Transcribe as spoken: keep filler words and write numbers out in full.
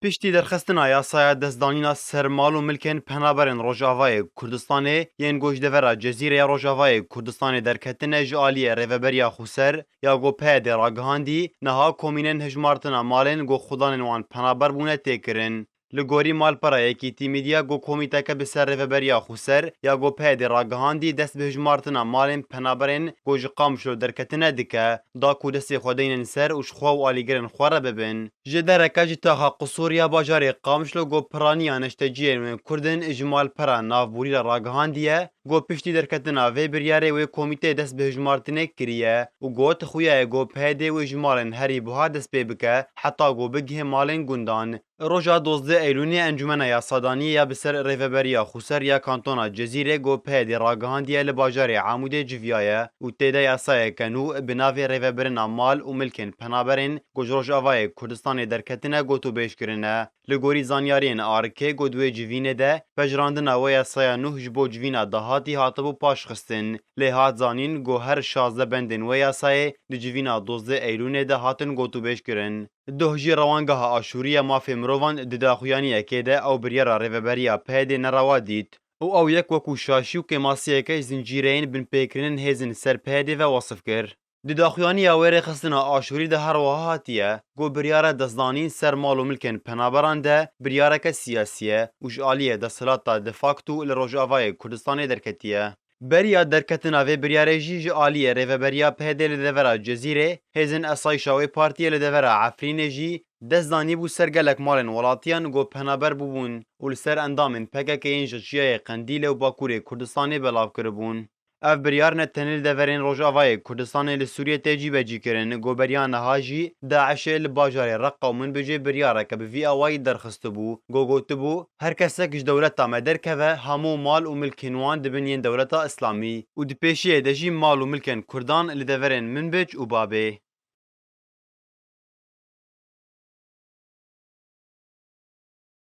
Piştî derxistina yasaya destdanîna ser mal û milkên penaberên Rojavayê Kurdistanê yên ku ji devera Cezîreya Rojavayê Kurdistanê derketine ji aliyê Rêveberiya Xweser ya ku P Y D ragihandî, niha komînên hijmartina malên ku xudanên wan penaber bûne tê kirin. Li gorî malpera Yekîtî Media ku komîteke bi ser Rêveberiya Xweser ya ku P Y D ragihandî dest bi hijmartina malên penaberên ku ji Qamişlo derketine dike, da ku destê xwe deynin ser û ji xwe û alîgirên xwe re bibin. Ji dereke ji taxa qisûr ya bajarê Qamişlo ku piraniya neşteciyên wê Kurd in ji malpera navborî re ragihandiye, ku piştî derketina vê biryarê wê komîtê dest bi hijmartinê kiriye û got xuya ye ku P Y D wê ji malên herî buha dest pê bike heta ku bigihê malên gundan. Roja dozdeh Eylûnê Encûmena Yasadaniyê ya bi ser Rêveberiya Xweser ya Kantona Cezîrê ku P Y D ragihandiye li bajarê Amûdê civiyaye û tê de yasayeke nû bi navê Rêvebirina Mal û Milkên Penaberên ku ji Rojavayê Kurdistanê derketine gotûbêj kirine. Li gorî zanyariyên A R K ku di wê civînê de pejirandina wê yasaya nû ji bo civîna dahatî hatibû paşxistin. Lê hat zanîn ku her şazdeh bendên wê yasayê di civîna dozdeh Eylûnê de hatin gotûbêj kirin. Doh jî Rewangeha Aşûrî ya Mafê Mirovan di daxuyaniyekê de ew biryara Rêveberiya P Y D'ê nerewa dît û ew yek wekû şaşî û kêmasiyeke ji zincîreyên binpêkirinên hêzên ser P Y D'ê ve wesif kir. Di daxuyaniya wê rêxistina Aşûrî de her wiha hatiye ku biryara destdanîn ser mal û milkên penaberan de biryareke siyasî ye û ji aliyê desthilata de facto li Rojavayê Kurdistanê derketiye. Beriya derketina vê biryarê jî ji aliyê Rêveberiya P Y D'ê li devera Cezîrê, hêzên esayîşa wê partiyê li devera Efrînê jî dest danîbû ser gelek malên welatiyan ku penaber bûbûn û li ser endamên P K K yên ji Çiyayê Qendîlê û Bakurê Kurdistanê belav kiribûn. Ev biryar ne tenê li deverên Rojavayê Kurdistanê li Sûriyê tê cîbecî kirin, ku beriya niha jî DAIŞê li bajarê Reqa û Minbicê biryareke bi vî awayî derxistibû, ku gotibû, her kesek ji dewleta me derkeve, hemû mal û milkên wan dibin yên dewleta Îslamî û di pêşiyê de jî mal û milkên Kurdan li deverên Minbic û Babê.